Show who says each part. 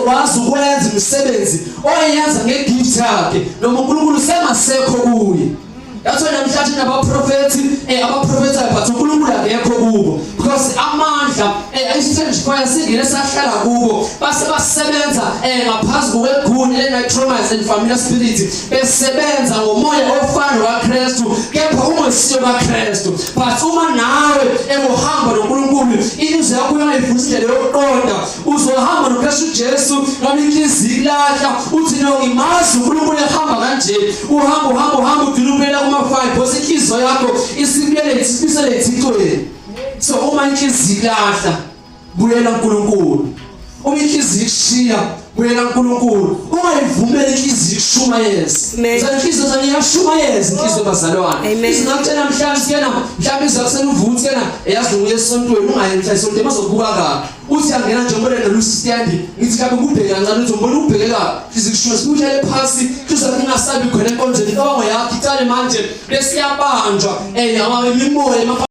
Speaker 1: Usezokwazi ukwenza imisebenzi oyenza ngegift yakhe noma uNkulunkulu sengasekho kuye. That's why namhlanje nabaprofethi abaprofethayo but uNkulunkulu akekho kubo because amandla isithembu fire singene sahlala kubo base basebenza ngaphansi kwegunya le-nitromas and familiar spirit besebenza ngomoya ofana kaKristu kepha ungesiyo kaKristu. But uma nawe ekuhamba noNkulunkulu, inhliziyo yakho uyayivula indlela yokuqonda, uzohamba noKristu Jesu noma inhliziyo ilahla uthi no, ngimazi uNkulunkulu ehamba kanje. Uhamba, uhamba, uhamba, ugcina ubuyela kuma-5 because inhliziyo yakho isibuyele, isibisele ethixweni. So uma inhliziyo ilahla, buyela uNkulunkulu. Uma inhliziyo ikushiya, buyela uNkulunkulu. Ungayivumeli inhliziyo ikushumayeze.
Speaker 2: Amen.
Speaker 1: Inhliziyo zami iyashumayeza, inhliziyo bazalwane.
Speaker 2: Amen.
Speaker 1: Izingakutshela mhlawumbe sikena, mhlawumbe izakusena uvuthi kena eyazi uye esontweni, ungayi mhla esontweni, bazokubuka kabi. Uthi angena nje umbone nolusi stand, ngithi mhlawumbe kubheke kancane, uthi umbone ubheke kabi, inhliziyo ikushumayeza, uhlale phansi, inhliziyo yakho ingasabi khona enkonzweni, imicabango yakho icale manje bese iyabanjwa imimoya.